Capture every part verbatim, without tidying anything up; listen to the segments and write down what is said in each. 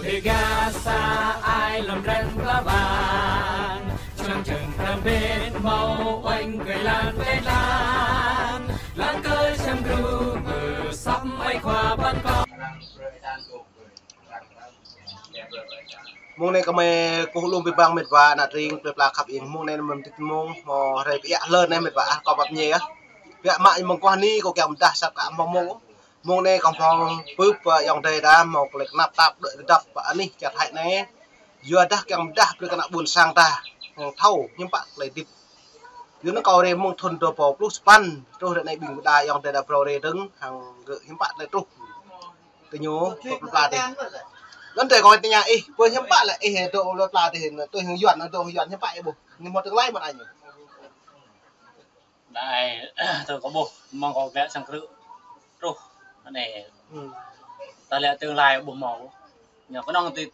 Gasa ai lăm răng pla bang, čang čang pram bên mâo oanh kơ lan lĕ lan, lan kơ čang gru mơ săp ai khua ban kơ. Mông anei kơ mei kkuh lŏm bi bang mĭt wa ană tring plei pla khăp ing. Mông anei mơ̆ng tĭt mông mâo hrei pia hlơ anei mĭt wa ah kâo pap ñe ah. Pia mă mơ̆ng kuah ni kâo kiăng mdah săp kơ mâo mông. Mông anei kâo mâo pưp, ơ, ayŏng adei đa mâo klei knap tap đuĕ kdăp pơ anih čar Thái anei. Yua dah kiăng mdah brei kơ ană ƀuôn sang ta hăng thâo hiam pă klei hdĭp. Yua anăn kâo rei mơ̆ng thŭn dua êbâo pluh sa păn truh ară anei ƀing đa ayŏng adei đa brâo rei dơ̆ng hăng gơ̆ hiam pă klei truh. Kơ ñu kơ plei pla dih. Anăn drei kâo tơña ih, pô hiam pă lĕ ih dôk plei pla dih, tui hŏng Yuăn, dôk hŏng Yuăn hiam pă ih ƀuh. Ñu mâo tương lai mơ̆n ñu. Đa ai, tơ kâo ƀuh, mơ̆ng kâo bĕ sang krư̆ truh anei. Hmm. Ta lĕ tương lai ƀuh mâo. Ñu knŏng ti,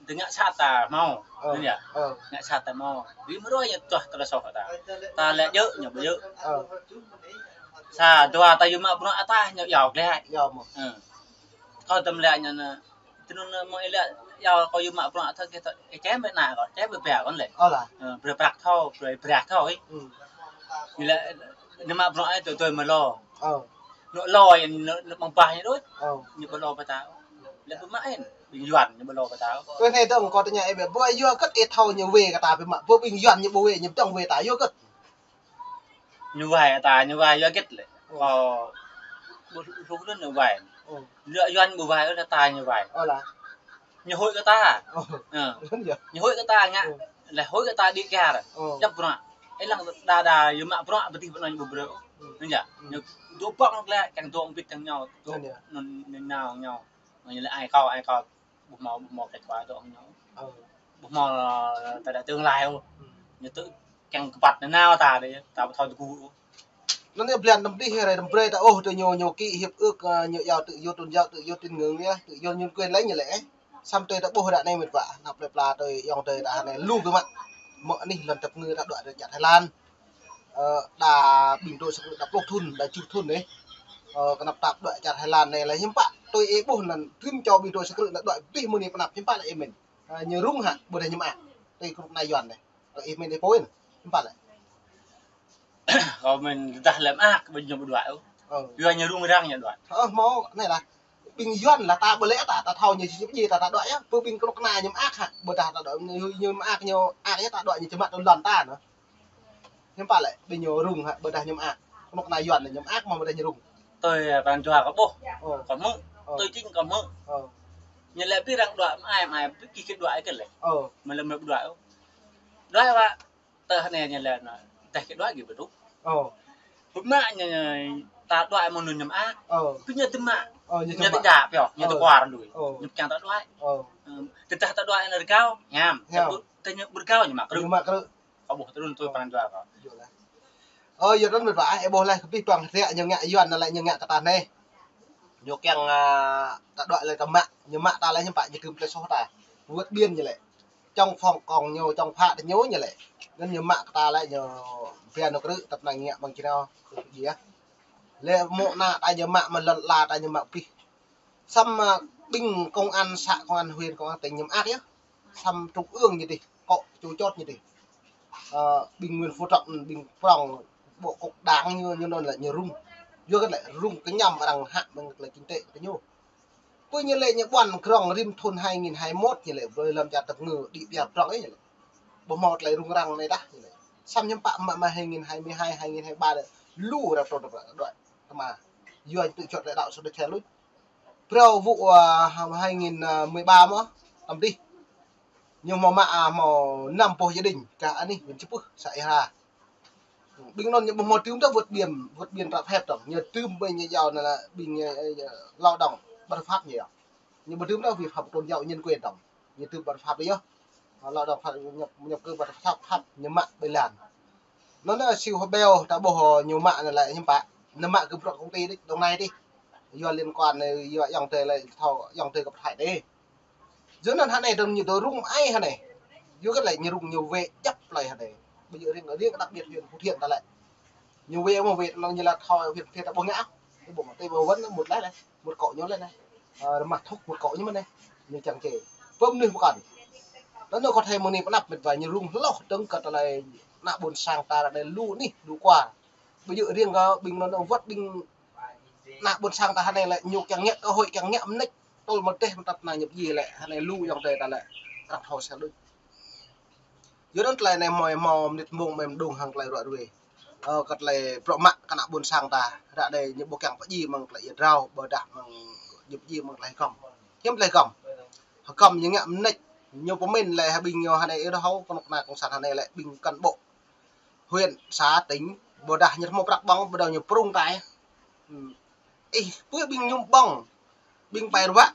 ti ngă sat ta mâo. Ơ, anăn ya. Ơ. Ngă sat ta mâo. Bi mrâo ñu tuah tơlơi soh ta. Ta lĕ djơ̆, ñu ƀu djơ̆. Ơ. Sa dua ta yua mă bruă ta ñu yua gleh. Yua mâo. Ơ. Kâo tơm lĕ ñu na. Tui anăn mơ̆ng ih lĕ, yua kâo yua mă bruă thơ̆k kơ thơ̆k, ih čem ƀĕ ană kâo, čem ƀĕ ba kâo lĕ. Ơ lah. Ơ, brei prăk thâo, brei brei thâo ih. Hmm. Ih lĕ, ñu mă bruă ih tui tui mă lo. Ơ. Ñu lo ih, ñu, ñu ƀơ̆ng bah ñu đuč. Ơ. Ñu ƀu lo ƀă ta. Lĕ ƀu mă ih, ƀing Yuăn ñu ƀu lo ƀă ta. Tui anei dơ̆ng kâo tơña ih ƀĕ, ƀuh yua hgĕt ih thâo ñu wê kơ ta ƀu mă, ƀuh ƀing Yuăn ñu ƀu wê, ñu ƀu dơ̆ng wê ta yua hgĕt. Ñu wai ta, ñu wai yua hgĕt lĕ. Ơ. Kâo ƀu hluh lăn ñu wai. Ơ. Lĕ Yuăn ƀu wai, lĕ ta ñu wai. Ơ lah. Ñu huĭ kơ ta. Ơ. Ơ. Lăn ya. Ñu huĭ kơ ta ngă. Ơ. Lĕ huĭ kơ ta đĭ kyar. Ơ. Djăp bruă. Ih lăng đa đa, yua mă bruă, ƀu dih ƀu anăn ƀu brei. Ơ. Lăn ya. Ơ. Ñu dôk ƀơ̆ng lĕ, kiăng dôk mbĭt kiăng ñu. Lăn ya. Ñu, ñu nao ñu. Ñu lĕ ai kâo, ai kâo. Ƀu mâo, ƀu mâo kết quả dŏ ñu. Ơ. Ƀu mâo, ơ, ta đa tương lai ôh. Ơ. Ñu tŭ kiăng kpăt nanao ta dih, ta ƀu thâo tơgŭ ôh. Anăn ñu blan tăm dih, rai tăm brei ta ôh, tơ ñu, ñu ký hiệp ước, ơ, ñu yua tự do tôn giáo, tự do tín ngưỡng ya, tự do nhân quyền lĕ ñu lĕ. Săm tui ta ƀuh ară anei mĭt wa, ană plei pla tui ayŏng adei ta anei lu bi mă. Mơ̆ng anih lăn tăp ngư ta dua ară čar Thái Lan. Ơ, đa ƀing dôk sang krư̆ đa pluh thŭn, đa kjuh thŭn anei. Ơ, knap tap dua čar Thái Lan anei lĕ hiam pă. Tui ih ƀuh anăn, tŭm čô ƀing dôk sang krư̆ anăn dua bi mơ̆ng anei pnăp hiam pă lĕ ih mĭn. Ơ, ñu rŭng hă, ƀudah ñu mơak. Tui krŭk ană Yuăn anei. Tui ih mĭn ih pô ih. Hiam pă lĕ. Kâo mĭn dah lĕ mơak, ƀu ñu ƀu dua ôh. Ơ. Yua ñu rŭng răng ñu dua. Ơ, mâo, anei lah. Ƀing Yuăn lah ta ƀu lĕ ta, ta thâo ñu čip ji ta, ta dua ya. Pơ ƀing knŭk kna ñu mơak hă, ƀudah ta dua ñu, ñu mơak ñu, ak ya ta dua ñu čmat tơ lăn ta anăn. Hiam pă lĕ, ƀing ñu rŭng hă, ƀudah ñu mơak. Knŭk kna Yuăn ñu mơak mơh ƀudah ñu rŭng. Tui, ơ, pran jua kâo ƀuh. Ơ. Kâo hmư̆. Ơ. Tui jing kâo hmư̆. Ơ. Ñu lĕ bi răng dua mă ai, mă ai, bi kih kơ dua ai kơ lĕ. Ơ. Mă lĕ mă dua. Dua wa, tơ anei ñu lĕ na, tơ kơ dua gĭ ƀu dôk. Ơ. Ƀu mă ñu, ñu, ta dua mơ̆ng anăn ñu mơak. Ơ. Bi ñu tơ mă. Ơ, ñu tơ mă. Ñu tơ djă pioh, ñu tơ kuar lui. Ơ. Ñu kiăng ta dua. Ơ. Ơ, tơdah ta dua anăn rơgao, hiam. Hiam. Tơ ñu rơgao ñu mă krư̆. Ñu mă krư̆. Kâo ƀuh tui anăn tui pran jua kâo. Ơ, yua anăn mĭt wa, ih ƀuh leh, kơ bi păng hriă ñu ngă Yuăn anăn lĕ ñu ngă kơ ta anei. Ñu kiăng, ơ, ta dua lĕ ta mă, ñu mă ta lĕ hiam pă ñu tŭm klei soh ta. Vượt biên ñu lĕ. Čŏng phòng kông ñu, čŏng phă ta ñu ñu lĕ. Anăn ñu mă kơ ta lĕ ñu bia ñu krư̆, tăp năng ngă ƀăng činao. Djŏ. Lĕ mô̆ ană ta ñu mă, mă lăn ala ta ñu mă pih. Săm, ơ, ƀing công an xã, công an huyện, công an tỉnh ñu mơak yơh. Săm trung ương ñu dih, kŏ čô čôt ñu dih. Ơ, ƀing Nguyễn Phú Trọng, ƀing prŏng, bộ cục đảng ñu, ñu anăn lĕ ñu rŭng. Yua kơ lĕ rŭng kñăm arăng hă mơ̆ng klei kinh tế kơ ñu. Pơ ñu lĕ ñu ƀuăn krŏng rĭm thŭn hai nghìn hai mươi mốt ñu lĕ, brei lăm čar tăp ngư, đĭ biar prŏng ih ñu lĕ. Ƀu mâo klei rŭng răng anei dah ñu lĕ. Săm hiam pă mă, mă hai nghìn hai mươi hai, hai nghìn hai mươi ba lĕ. Lu ra trôn ra dua. Tơma. Yua tŭ čuăt lĕ đăo sô đa khe luč. Brâo vụ, à, hai nghìn mười ba mơh, tăm dih. Ñu mâo mă, à, mâo năm pô gia đình, kơ anih, huyện Chư Pưh, xã Ia Hra. Ƀing anăn ñu ƀu mâo tŭm dah vượt biên, vượt biên trái phép dơ̆ng. Ñu tŭm ƀing ñu yua anăn lĕ ƀing, ơ, ơ, lao động bất hợp pháp ñu yua. Ñu ƀu tŭm dah vi phạm tôn giáo nhân quyền dơ̆ng. Ñu tŭm bất hợp pháp yơh. Lao động phải nhập, nhập cư bất hợp pháp, ñu mă ƀơi lăn. Anăn, ơ, Siu Hbeo, ta ƀuh, ơ, ñu mă anăn lĕ hiam pă. Ñu mă kơ bruă công ty đĭ, Đồng Nai đĭ. Yua liên quan, ơ, yua ayŏng adei lĕ thâo, ayŏng adei kơ pơthai đĭ. Yua anăn hă anei dơ̆ng ñu dôk rŭng ai hă anei. Yua kơ lĕ ñu rŭng ñu wê djăp plei hă anei. Ƀu djơ̆ riêng, riêng đặc biệt huyện Phú Thiện ta lĕ. Ñu wê mơh wê anăn ñu lĕ thâo huyện Phú Thiện ta ƀuh ngă. Ñu ƀuh mă tê ƀuh wăn mŭt leh leh. Mŭt kŏ ñu leh leh. Ơ, rơmah thŭk mơ̆ kŏ ñu mơ̆n anei. Ñu čiăng čê. Pơm nih mơkăn. Tơ ñu kơ thei mơ̆ng anei pơnăp mĭt wa ñu rŭng hloh dơ̆ng kơ tơlơi ană ƀuôn sang ta anei lu anih lu kwar. Ƀu djơ̆ riêng kơ ƀing anăn wăt ƀing ană ƀuôn sang ta anei lĕ ñu kiăng ngă kơ hơi kiăng ngă mnêč. Tơl mơ̆ teh mtăp anăn ñu pơjing lĕ anei lu ayŏng adei ta lĕ. Arăng thâo sel đuč. Yua anăn tơlơi anei mâo mâo mnĭt mmông mơ̆ng mđung hŏng tơlơi ruă ruê. Ơ, kơ tơlơi bruă mă kơ ană ƀuôn sang ta. Ră anei ñu ƀu kiăng pơjing mơ̆ng tơlơi êa drao, ƀudah mơ̆ng ñu pơjing mơ̆ng tơlơi hgăm. Hiam tơlơi hgăm. Hgăm ñu ngă mnêč, ñu pơmĭn lĕ hă ƀing ñu anei ih hâo, kơnuk kna cộng sản anei lĕ ƀing cán bộ huyện, xã, tỉnh, ƀudah ñu mâo prăk ƀơ̆ng, ƀudah ñu prŭng tai. Hmm. Ih, pui ƀing ñu ƀơ̆ng, ƀing pai ruă,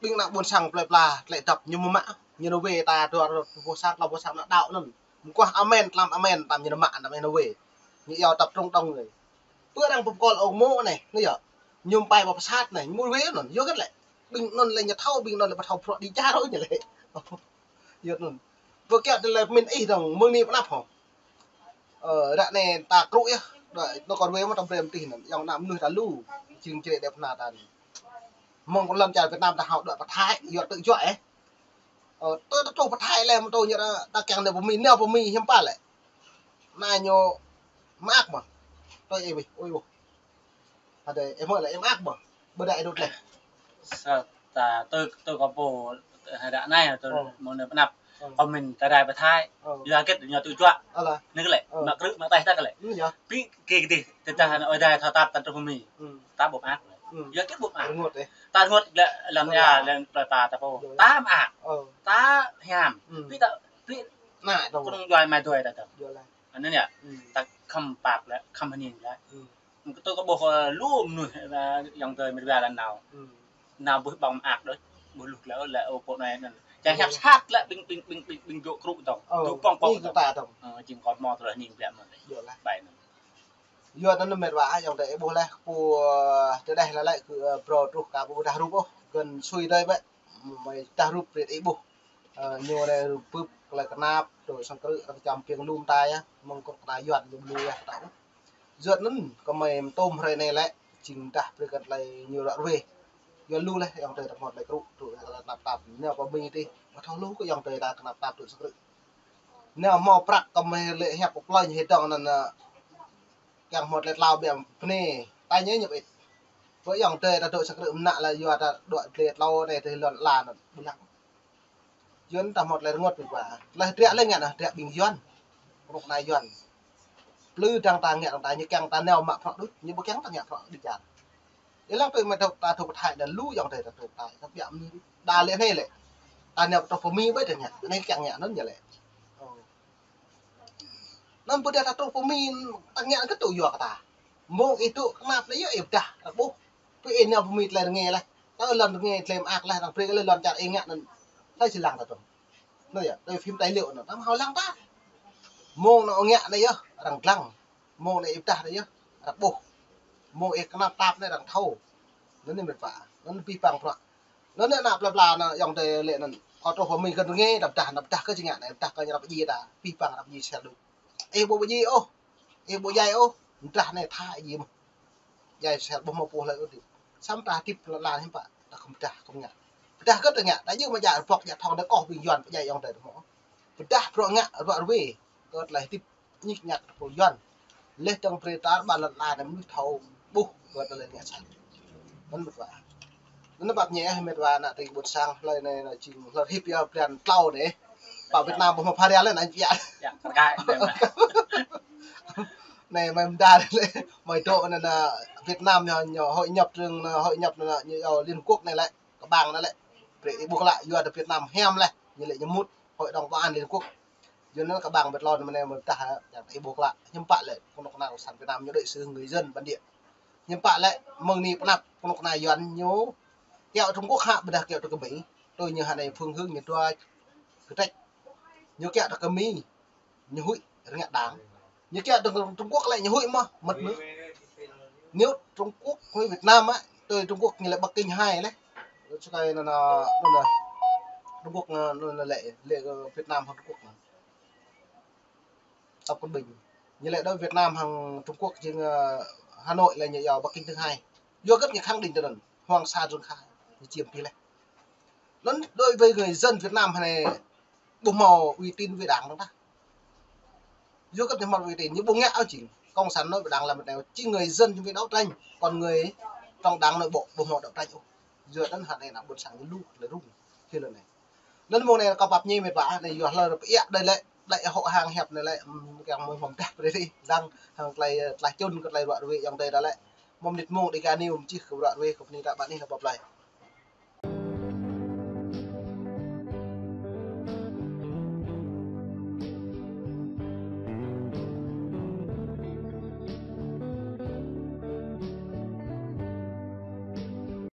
ƀing ană ƀuôn sang plei pla, tlĕ dăp ñu mâo mă, ñu nao wê ta dua boh sang, tlâo boh sang nao đăo anăn. Mkuah amen, tlam amen, tam ñu nao mă, tam ñu nao wê. Ñu yua dăp trông đŏng anei. Pơ arăng pơkol ôk mô̆ anei, anei yơh. Ñu pai ƀă pơsat anei, ñu wê anăn, yua kơ lĕ. Ƀing anăn lĕ ñu thâo, ƀing anăn lĕ ƀu thâo bruă đi čar ôh ñu lĕ. Yua anăn. Pơ kiă tơlơi pơmĭn ih dơ̆ng, mơ̆ng anei pơnăp hŏ. Ơ, ră anei ta krŭ yơh. Đuĕ, tơ kơ wê mơ̆ ta brei mtih anăn. Ayŏng ană mnuih ta lu. Jing črê đe pơna ta anei. Mơ̆ng lăn čar Việt Nam ta hao đuĕ pơ Thái, yua tơ juă ih. Ơ, tơ, tơ truh pơ Thái lĕ mtô ñu ta, ta kiăng nao pơ Mi, nao pơ Mi hiam pă lĕ. Anei ñu mơak mơh. Tơ ih wih, ôi wih. Hă dê, ih mơ̆ lĕ ih mơak mơh. Ƀudah ih đŭt leh. Sa ta tơ, tơ kơ pô, hă ră anei, tơ Ơ. Mâo anei pơnăp. Ơ. Kơ mĭn ta rai pơ Thái. Ơ. Yua kơ ñu tơ juă. Ơ lah. Anei kơ lĕ, Ơ. Mă krư̆, mă teh ta kơ lĕ. Anei yơh. Pi kơ kơ dih, tơdah anăn ơi adei thâo tap ta truh pơ Mi. Hmm. Ta ƀuh mơak. Hmm. Yua kơ ƀuh mơak. Rơngot ih. Ta rơngot lĕ lăn Ơ. Ya, lăn plei pla ta pô. Ơ. Ta mơak. Ơ. Ta hiam. Hmm. Pi ta, pi Anei dơ̆ng. Kơnung djuai mai djuai ta dơ̆ng. Djuai lah. Anăn yơh. Hmm. Ta khăm pap lĕ, khăm hnin lĕ. Hmm. Kơ tơ kơ ƀuh, ơ, lu mnuih, ơ, ayŏng adei mĭt wa lăn nao. Hmm. Nao ƀuh ƀơ̆ng mơak đuč, ƀuh luh lĕ, lĕ, ơ, pô anei anăn. Čang hiăp sat lĕ, ƀing, ƀing, ƀing, ƀing, ƀing jŏ krŭ dơ̆ng. Ơ, dôk pŏng pŏng ih kơ dơ̆ng. Ta dơ̆ng. Ơ, jing kơ mâo tơlơi hning biă mơh. Djuai lah. Bai anăn. Yua anăn mĭt wa, ayŏng adei ih ƀuh leh, pô, ơ, tơdah lĕ lĕ kơ, ơ, brô truh ka ƀudah rup ôh, găn sui dei bĕ, mei dah rup brei ih ƀuh. Ơ, ñu anei rup bưp, klei knap, tui sang krư̆, arăng čăm piêng lŭm tai, ơ, mơ̆ng kơ kna Yuăn ñu lu yơh tao. Yua anăn, kơ mei mtôm hrei anei lĕ, jing dah brei kơ tơlơi ñu ruă ruê. Yua lu leh, ayŏng adei ta mâo tơlơi krŭ, tui tơlơi knap tap. Nao pơ Mi dih, ƀu thâo lu kơ ayŏng adei ta knap tap tui sang krư̆. Nao mâo prăk kơ mei lĕ hiăp kơ plei ñu hĕ dơ̆ng anăn, ơ, kiăng mâo tơlơi tlâo biă bnê, ta ñe ñŭp ĭt. Pơ ayŏng adei ta dôk sang krư̆ mnă lĕ yua ta dôk dlê tlâo anei tơ lăn ala anăn, ƀu lăng. Yua anăn ta mâo tơlơi rơngot mĭt wa. Tơlơi hriă leh ngă anăn, hriă ƀing Yuăn. Knŭk kna Yuăn. Plư dăng ta ngă dăng ta, ñu kiăng ta nao mă bruă đuč, ñu ƀu kiăng ta ngă bruă đĭ čar. Ih lăng tui mei dôk ta dôk pơ Thái đa lu ayŏng adei ta dôk pơ Thái, ta biă mnuih. Đa lĕ anei lĕ. Ta nao truh pơ Mi ƀai ta ngă, anei kiăng ngă anăn ñu lĕ. Ơ. Anăn ƀudah ta truh pơ Mi, ta ngă anăn kơ tŭ yua kơ ta. Mơ̆ng ih tŭ knap leh yơh ih pơdah, arăng ƀuh. Pơ ih nao pơ Mi tơlơi rơngiê leh. Ta lăn rơngiê tơlơi mơak leh, arăng brei leh lăn čar ih ngă anăn. Tơlơi si lăng ta dơ̆ng. Anăn yơh, tơlơi phim tài liệu anăn, ta mâo lăng ta. Mơ̆ng anăn ngă anei yơh, arăng dlăng. Mơ̆ng anei ih pơdah anei yơh, arăng ƀuh. Mơ̆ng ih knap tap anei arăng thâo. Anăn anei mĭt wa. Anăn pih pang bruă. Anăn anei ană plei pla anăn ayŏng adei lĕ anăn. Kơ truh pơ Mi găn rơngiê, ta pơdah, ta pơdah kơ jing ngă anei, pơdah kơ ñu arăng pơjing ta. Pih pang arăng pơjing sel đuč. Ih ƀu pơjing ôh. Ih ƀu djai ôh. Mdah anei tha ih jing mơh. Djai sel ƀuh mâo pô hlei ôh dih. Săm ta hdĭp lăn ala hiưm pă, ta khŏm pơdah, khŏm ngă. Pơdah kơ ta ngă, ta jing mă djă rơbŏk djă thŏng dê koh ƀing Yuăn pơdjai ayŏng adei ta mơh. Pơdah bruă ngă, ruă ruê, kơ tơlơi hdĭp ñik ñak tơpul Yuăn. Leh dơ̆ng brei tar ƀar lăn ala anei mnuih thâo ƀuh kơ tơlơi ngă sat. Anăn mĭt wa. Anăn pap ñe ih mĭt wa ană tring ƀuôn sang hlei anei anăn jing hlei hip ya blan tlâo anei. Pă Việt Nam ƀuh mă pharia leh anăn ya. Ya, kar kai, anei mă. Anei mei mda leh, mei dôk anăn, anăn Việt Nam ñu, ñu hội nhập trường, hội nhập anăn ñu, ñu Liên Quốc anei lĕ, kơ bang anei lĕ. Brei ih ƀuh lă, yua tơ Việt Nam hiam leh, ñu lĕ ñu mŭt Hội đồng Bảo an Liên Quốc. Yua anăn kơ bang Việt Nam anei mei mdah, ya, ih ƀuh lă, hiưm pă lĕ, knŭk kna cộng sản Việt Nam ñu đại sứ người dân bản địa. Hiưm pă lĕ, mơ̆ng anei pơnăp, knŭk kna Yuăn ñu, kiăo Trung Quốc hă, ƀiădah kiăo tơ kơ Mi, tui ñu hă anei phương hướng ñu dua kdrêč. Ñu kiăo tơ kơ Mi, ñu huĭ rơngiă đảng. Ñu kiăo tơ Trung Quốc lĕ ñu huĭ mơh, măt mơh. Ñu Trung Quốc, huĭ Việt Nam á, tui Trung Quốc ñu lĕ Bắc Kinh hai leh. Sukai anăn, anăn, anăn, Trung Quốc anăn, anăn lĕ, lĕ kơ Việt Nam hŏng Trung Quốc anăn. Tập Cận Bình. Ñu lĕ đối Việt Nam hŏng Trung Quốc jing, ơ, Hà Nội lĕ ñu yua Bắc Kinh thứ hai. Yua kơ ñu khẳng định tơ anăn. Hoàng Sa Trường Sa ñu čiêm ti leh. Anăn đối với người dân Việt Nam hŏng anei ƀu mâo uy tín với Đảng dơ̆ng tah. Yua kơ ñu mâo uy tín, ñu ƀu ngă ôh jing. Cộng sản nói với Đảng là một nẻo, chỉ người dân chúng ta đấu tranh, còn người trong Đảng nội bộ ƀu mâo đấu tranh ôh. Yua anăn hŏng anei ană ƀuôn sang ñu lu lĕ rŭng, ti lăn anei. Anăn mông anei kâo pap ñi mĭt wa, anei yua hlei pia đei lĕ, đei hŏ hang hiăp anei lĕ, kiăng mâo mdah brei dih, dăng hŏng klei, tlaih čŭn kơ klei ruă ruê ayŏng adei ta lĕ. Mâo mnĭt mông Dega News mčih kơ ruă ruê kơ bni ta ƀă anih lĕ pap lei.